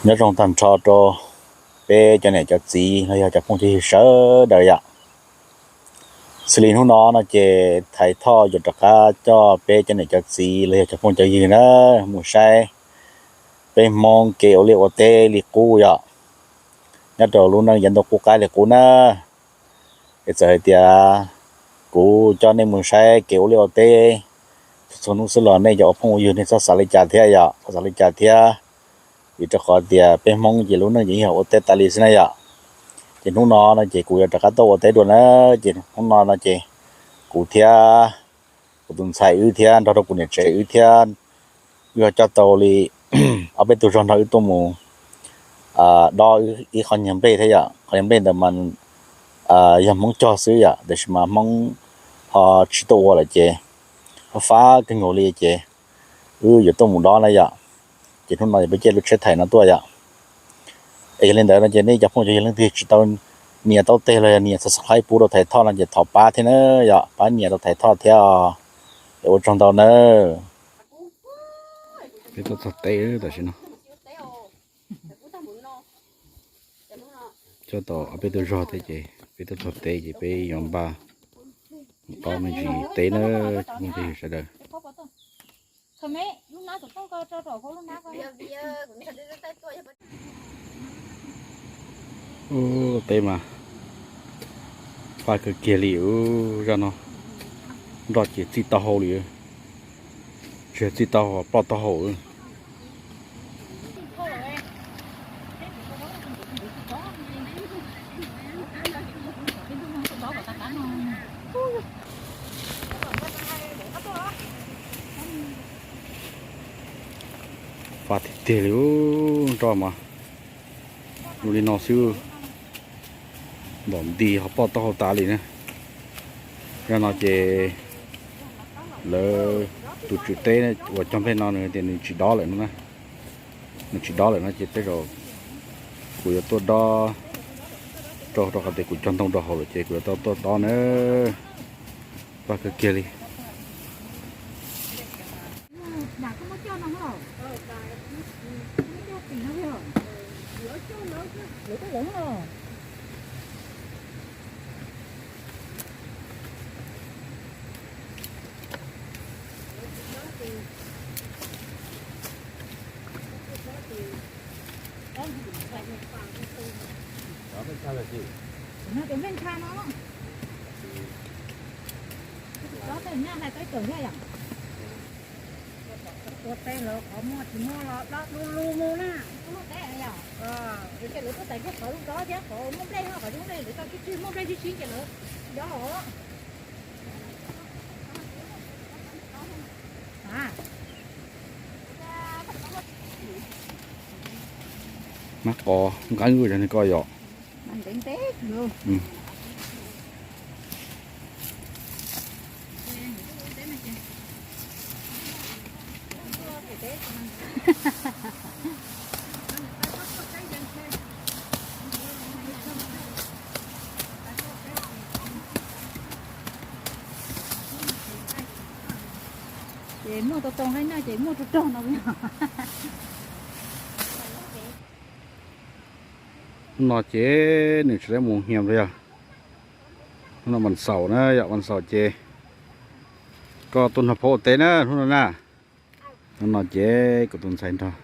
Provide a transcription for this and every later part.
Nyob zoo tag nrho rau peb cov niam cov txiv los yog cov phooj cov ywg sawv daws yom. Xws li hnub no no ces Thaiv Thoj yuav rov qab coj peb cov niam cov txiv los yog cov phooj cov ywg na mus saib peb Hmoob kev ua liaj ua teb li qub yom, nyob rau lub neej yav ntuj qub qab li qub na. Es txawm hais tias kuv coj nej mus saib kev ua liaj ua teb txhua txhua hnub xwb los nej cov ua phooj ua ywg nej txhob xav li cas thiab yom, txhob xav li cas thiab, vim rau qhov tias peb Hmoob ces lub neej ces yeej yog ua teb tas li xwb na yom. Ces hnub no no ces kuv yuav rov qab tuaj ua teb dua na, ces hnub no no ces kuv thiab kuv tus ntxhais wb thiab nrog rau kuv niam tsev wb thiab, wb ho coj tau li ob peb tug zog nrog wb tuaj mus dob ib qho nyuag nplej thiab yom. Qhov nyuag nplej ntawd mas yog Hmoob cog xwb yom, tiam sis mas Hmoob ho tsis tuaj ua lawm ces ho fab kawg nkaus li ces wb yuav tuaj mus dob na yom. Ces hnub no peb caij lub tsheb thaim no tuaj yom. Es yog li ntawd no ces nej cov phooj cov ywg leej twg tsis tau nias tau tes los yog nias subscribe pub rau Thaiv Thoj no ces thov pab thiab na yom, pab nias rau Thaiv Thoj thiab os. Es ua tsaug ntau nawb. Peb tuaj txog teb tam sim no, coj tau ob peb tug zog thiab ces peb tuaj txog teb ces peb yuav npaj mus dob me ntsis teb na, cov phooj cov ywg sawv daws. Ub, teb mas fab kawg kiag li ub, zaj no nroj ces txij taub hau li, tsis yog txij taub hau, ploj taub hau. Fab tiag tiag li ub, nroj mas zoo li no xwb, ntom nti ho ploj taub hau tas li na. Zaj no ces lawv tus tswv teb uas cog nplej no nws tias nws tsis dob lawm no na, nws tsis dob lawm no ces tej zaum kuv yuav tuaj dob, rau rau qhov tias kuv cog ntoo rau hauv lawm ces kuv yuav tau tuaj dob na. Fab kawg kiag li. Ua teb lawv qhov muaj tsis muaj los dob du lug mus na. Lawv tuaj txais kiag qhov lub dob thiab qhov muaj nplej, qhov muaj nplej lawv tau tswj tswj muaj nplej sib sib ces lawv dob os. Mab qos nqeeb ua cov niag ko yom. Ces muaj tau tau nqaij noj ces muaj tau tau no. Hnub no ces nws tsis tau mus hiam li yog, hnub no vas xaum na yom, vas xaum ces koj tuaj nrog peb ua teb na hnub no na. Hnub no ces kuv tus ntxhais nrog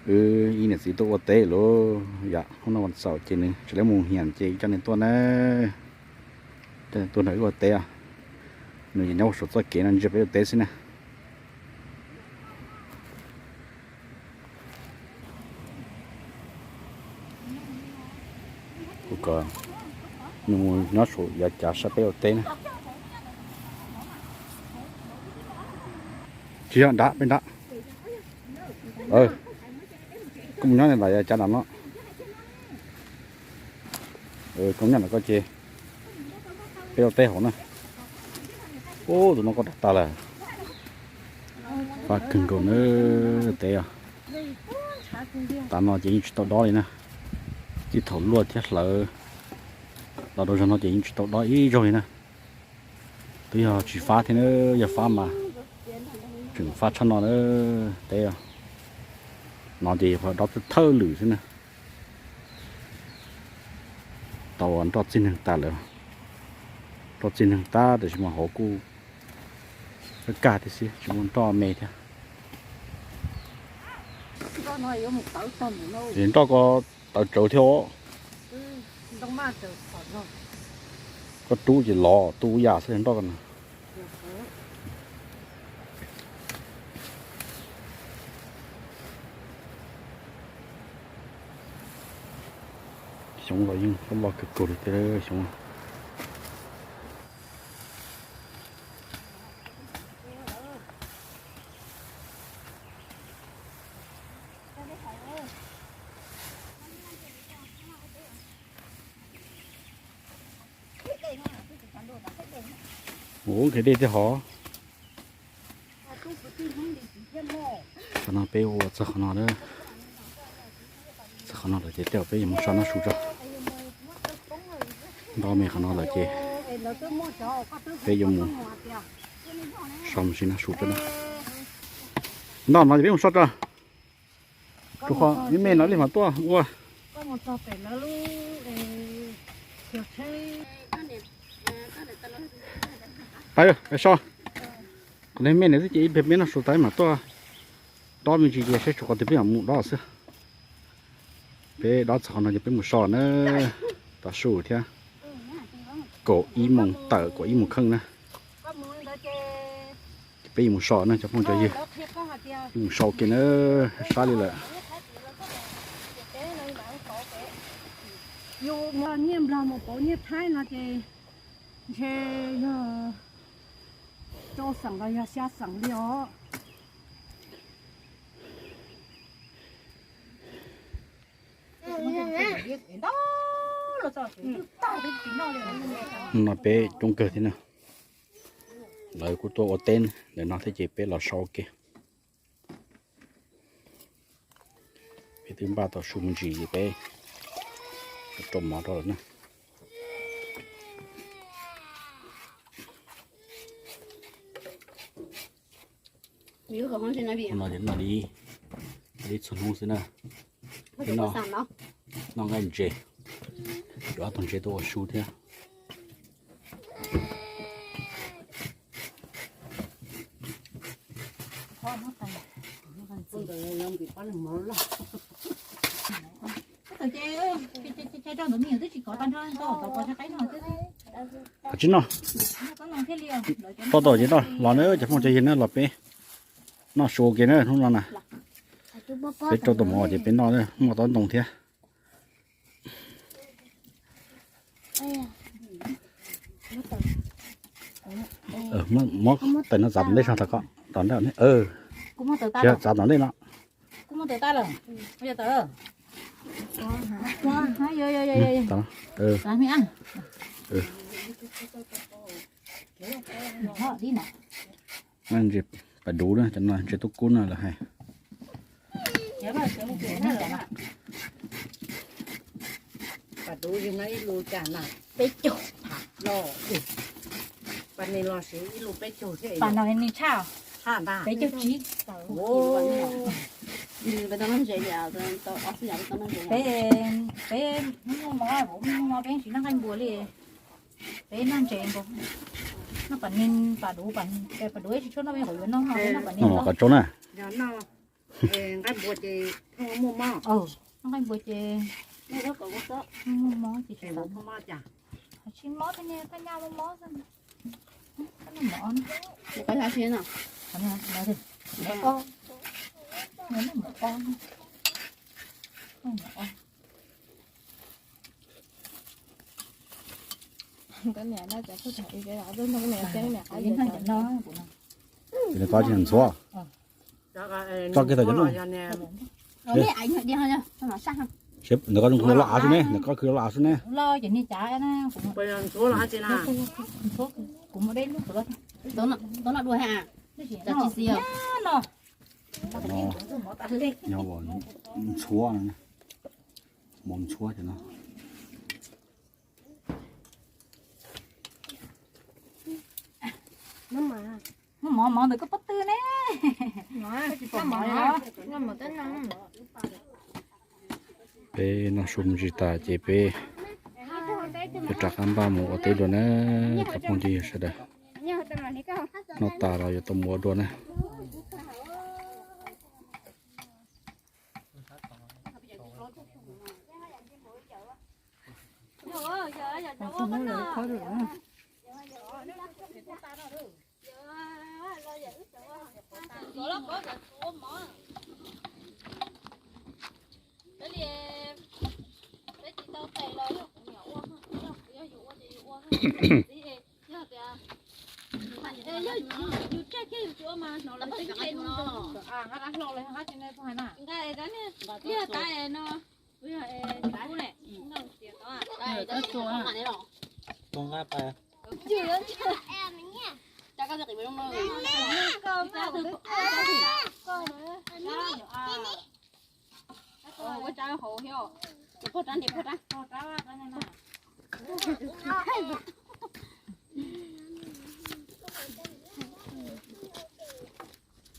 wb ib niam txiv tuaj ua teb lauj yom. Hnub no vas xaum ces nws tsis tau mus hiam ces wb coj nws tuaj na, coj nws tuaj nrog wb ua teb os. Nws ces nyob ua saum txoj kev no ntsia peb ua teb xwb na. Kuv kom nws mus nyob saum yav cav saib peb ua teb na. Tsis yog nrad, peb nrad. Koj mus nyob nram yav cav nram no. Koj nyob nram ko ces peb ua teb hauv na. Ub, tus no koj dag tag lawm. Fab kawg nkaus na teb os. Tav no ces yeej tsis tau dob li na. Txij thaum luaj thiab hlawv los rau zaum no ces yeej tsis tau dob ib zaug li na. Twb yog tsis fab thiab na, yog fab mas tseem fab tshaj no na teb os. No ces yog dob thawj lwm xwb na. Tau nroj txij neeg tas lawm. Nroj txij neeg tas tab sis mas hauv kuj kab kag thiab xwb, tsis muaj nroj me thiab. Ces nroj ko tawv tsawv thiab os. Koj rub ces lov tu yam xwb nroj ko na. Xyoob los yeej loj kawg kawg li thiab xyoob. Ua, khav dej thiab hov. Qhov no peb ua txog qhov no, txog qhov no lawm ces tej zaum peb yuav mus so noj su tso. Nto me qhov no lawm ces peb yuav mus so mus si noj su tso na. Nto no ces peb mus so tso. Rau qhov me me no li mas tuaj ua. Pab, pab so. Qhov me me no xwb ces ib pliag peb noj su tas mas tuaj dob me ntsis ces saib tsuas qhov twg peb mam mus dob xwb. Peb dob txog qhov no ces peb mus so na. Tav su thiab, kaum ib moos tawm kaum ib moos kheej na. Ces peb yuav mus so na cov phooj cov ywg, peb mus so ua ke na, sab li lawm. Yus nyiaj Nplog mus pauv nyiaj Thaib no ces ntshe yog rau xeem los yog xya xeem li os. No peb coob kawg thiab na. Lawv kuj tuaj ua teb ntawm no thiab ces peb los so ua ke. Peb twb npaj tau su me ntsis ces peb rau mov rau lawm na. No ces noj li, li txhua hnub xwb na. Peb noj nqaij ntses, yuav ob tug ntses tuaj ua su thiab. Tsis noj, toj tau ces noj los na cov phooj cov ywg na, los peb noj su ua ke na hnub no na. Peb rau tau mov ces peb noj, muaj tob ntoo thiab. Muab tais no txav tom ntej sog tag ko, tom ntej, txav tom ntej no. Ntses pas duv na, cov no ntses tub kub na lawv hais. Pas duv no ib lub cas na? Peb caug. Los, pas ni los siv ib lub peb caug thiab. Pas no ni tshaj. Tshaj ntag. Peb caug tsib. Peb, peb muaj mov, muaj mov peb tsis noj nqaij npua li. Peb noj ntses nkaus. Noj pas ni, pas duv, pas duv tsis tshua noj, peb qhov yuav noj, peb noj pas ni. Noj qos tsau na. Nqaij npua ces muaj mob. Noj nqaij npua ces muaj mob ces tsis mob cas. Tsis mob, peb nyaj muaj mob xwb. Ntxhuav, tso kiag tau cov no. Ntawm koj zoo kwv los av xwb ne, ntawm koj kwv los av xwb ne. Ntxhuav, mov ntxhuav cov no. Muab mov, mov ntawm koj pob tw ne. Koj tsis pom mov li os. Peb noj su me ntsis tas ces peb yuav rov qab npaj mus ua teb dua na, cov phooj ywg sawv daws. Noj tas los yuav tau mus ua dua na.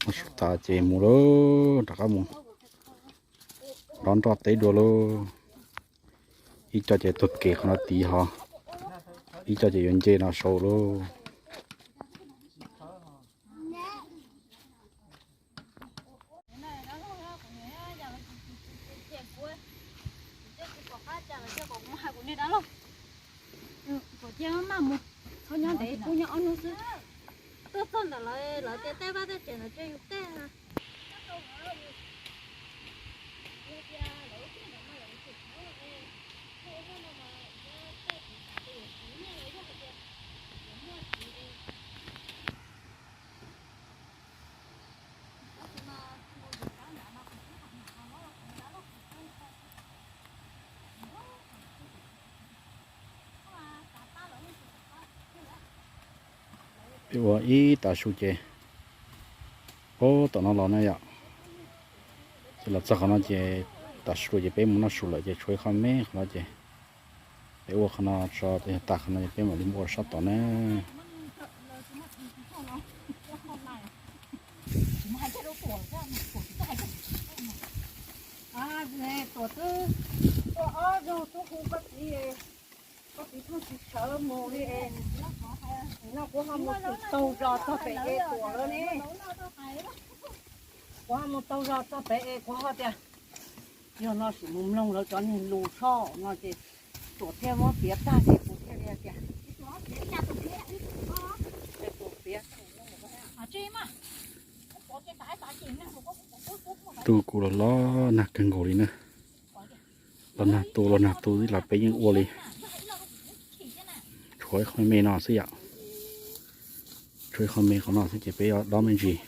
Ua su tas ces mus lauj, rov qab mus dob nroj teb dua lauj. Ib co ces tuag kev qhov no tid hos, ib co ces yuav nce no saud lauj. Tuaj txog ntawm lawv, lawv tias tej vaj tej tsev ntawd twb yus tej. Peb ua ib tav su ces, ub, tom no los na yom. Ces los txog qhov no ces tav su ces peb mus noj su lawm ces tshuav ib qho me qhov no ces peb ua qhov no tso, yog tas qhov no ces peb mam li mus ua sab tod na. Koj txiv tub tsis sawv mus li, no kuv ho mus tsis taug zos txog pem es tuam lawm ne. Kuv ho mus taug zos txog pem es kuv ho tias, yog no sim mus mloog lawv cov niag lus soj no ces tuam thiaj muab piav tag ces kuv thiaj li tias, tuam piav. Ntuj kuv los los nag kawg nkaus li na. Los nag tu los nag tu ib los peb yeej ua li. Tshuav ib qho me no xwb yom. Tshuav ib qho me qhov no xwb ces peb yuav dob me ntsis.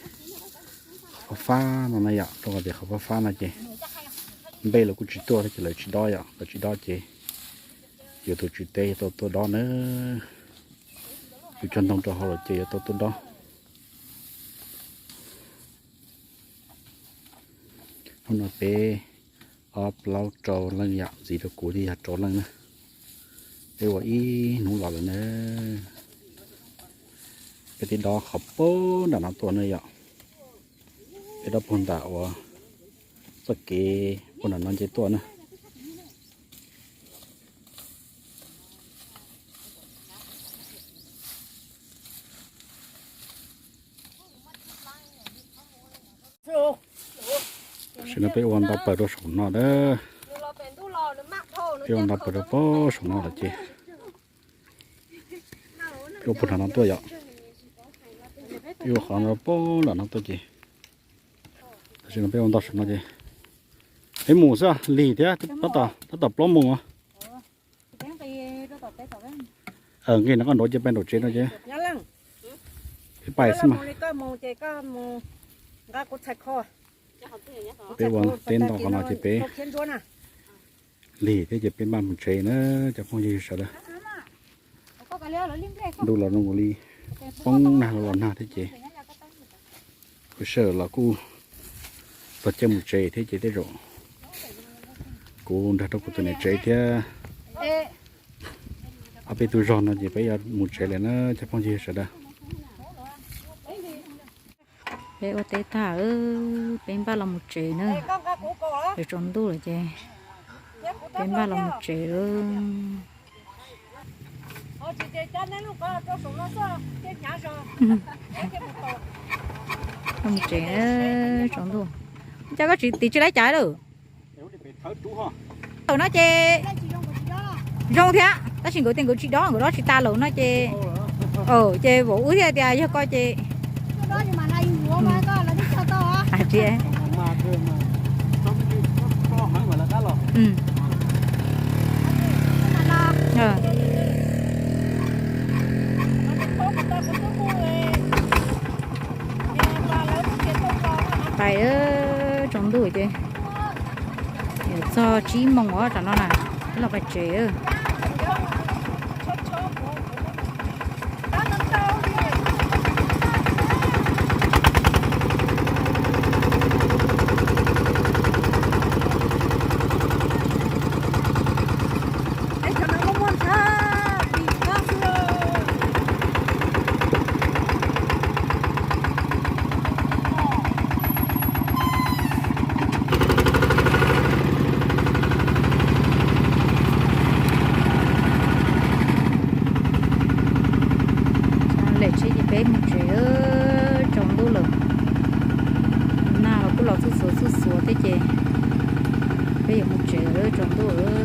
Qhov fab fab no na yom, rau qhov tias qhov fab fab no ces npej lawv kuj tsis tuaj thiab ces lawv tsis dob yom, lawv tsis dob ces yuav tus tswv teb yuav tau tuaj dob na. Tus cog ntoo rau hauv lawm ces yuav tau tuaj dob. Hnub no peb ob plaub rau leej yom, ntxiv rau kuv thiaj yog rau leej na. Peb ua ib hnub los lawm na. Peb twb dob qhov puag nram no tuaj na yom. Peb dob puag nram uas txoj kev puag nram no nce tuaj na. Tam sim no peb ua ntau pawg rau saum no na. Peb ua ntau pawg rau puag saum no lawm ces peb ua puag nram no tuaj yom. Peb ua qhov no puag nram no tuaj ces tam sim no peb ua ntau saum no ces peb mus xwb, lig thiab tab tom plaub moos. Nqis no koj nrauv ces peb nraum tsev no ces peb pais xwb mas. Peb ua teb ntau qhov no ces peb lig thiab ces peb npaj mus tsev na cov phooj ywg sawv daws. Ntuj los nag li, poob nag los los nag thiab ces kuv sawv los kuj txog caij mus tsev thiab ces tej zaum kuv nrog rau kuv tus niam tsev thiab ob peb tug zog no ces peb yuav mus tsev lawm na cov phooj ywg sawv daws. Peb ua teb tag, peb npaj los mus tsev na. Yuav tsaus ntuj lawm ces Peb npaj los mus tsev lawm. Los mus tsev tsaus ntuj. Cas koj tsis, tim tsis laib caiv lawm? Thaum no ces zoo thiab, tab sis nkawd tias nkawd tsis dob, nkawd dob tsis tas lawm no ces, ces vauv wb thiaj tias yog koj ces, pais tsaus ntuj ces txog tsib moos os tam no na, peb los pais tsev. Lem tsheb ces peb mus tsev, tsaus ntuj lawm. Nag los kuj los txhub xuav txhub xuav thiab ces peb yuav mus tsev lawm, tsaus ntuj lawm.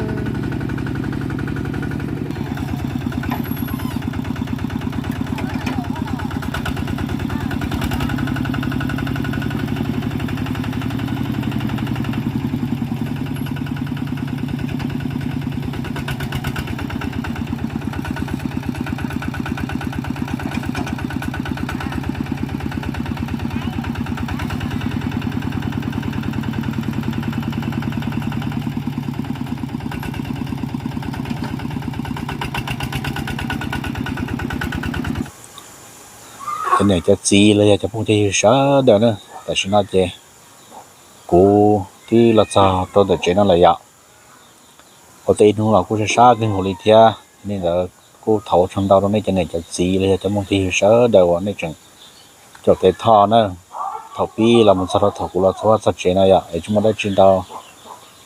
Cov niam cov txiv los yog cov phooj cov ywg sawv daws na, tam sim no ces kuv twb los txog rau ntawm tsev no lawm yom. Ua tau ib hnub los kuj sab sab kawg nkaus li thiab, yog li ntawd kuj thov ua tsaug ntau rau nej cov niam cov txiv los yog cov phooj cov ywg sawv daws uas nej tseem caum tes thoj na. Thaum pib los mus txog rau thaum kuv los txog txog tsev no yom, es tsis muaj dab tsi ntau,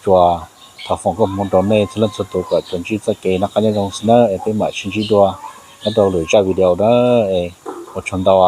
tsuas thov foom koob hmoov rau nej txhua leej txhua tus kom tsuas ntsib txoj kev noj qab nyob zoo xwb nawb, es peb mam sib ntsib dua nyob rau lwm zaj video na, es ua tsaug ntau.